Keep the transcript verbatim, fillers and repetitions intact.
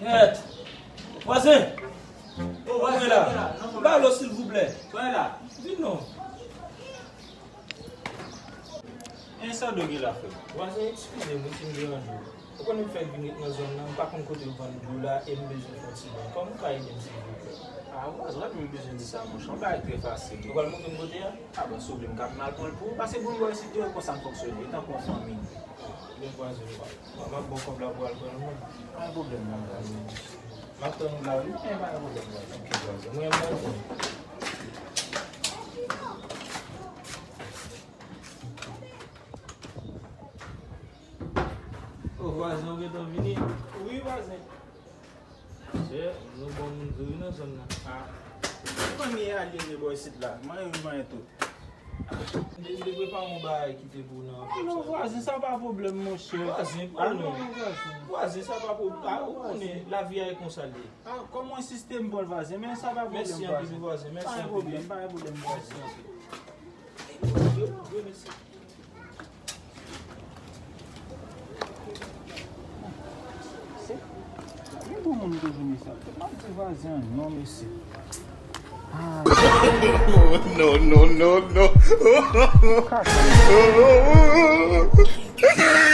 Mèt! Vwazen! Mwen la! Balo, silvouplè! Vin non! E sa w gen la, frè m? Vwazen, eskize m wi si m deranje w. Ou konnen m fèk vin ret nan zòn nan, m pa konn kote yo vann dlo la e m bezwen fè yon ti bòn. Kòman w ka ede m, silvouplè? A, vwazen, w pa menm bezwen di sa, monchè. Yon bagay trè fasil. Ou pral montre m kote a? A, bon, souple, m ka al pran l pou ou. Pase pou m wè si te konsa m fonksyone, tankou yon fanmi. Bon, vwazen, m ap ba w kòb la pou w al pran l, non. Pa gen pwoblèm, non, vwazen. M ap tann ou la, wi. E, pa gen pwoblèm, vwazen. Ok, vwazen. Mwen, m nan. O, vwazen, ou gentan vini? Wi, vwazen. Monchè, nou bon moun vre wi nan zòn nan. A. Fanmi alyene bò isit la. Manyen wi, manyen tout. M te, m te prepare yon bagay ki te pou nan... A non, vwazen, sa pa pwoblèm, monchè. Vwazen, a non, vwazen. Vwazen, sa pa pwoblèm. A, ou konnen, lavi a e konsa l ye. A, kòm w ensiste, m pran l, vwazen, men sa pa pwoblèm, vwazen. Mèsi anpil, vwazen. Mèsi anpil. Pa gen pwoblèm, pa gen pwoblèm, vwazen. Mèsi anpil. Yo, yo, mèsi. Se, gen bon moun toujou, mesye. M ap di vwazen an non, mesye. Ah. No, no, no, no. Kaka.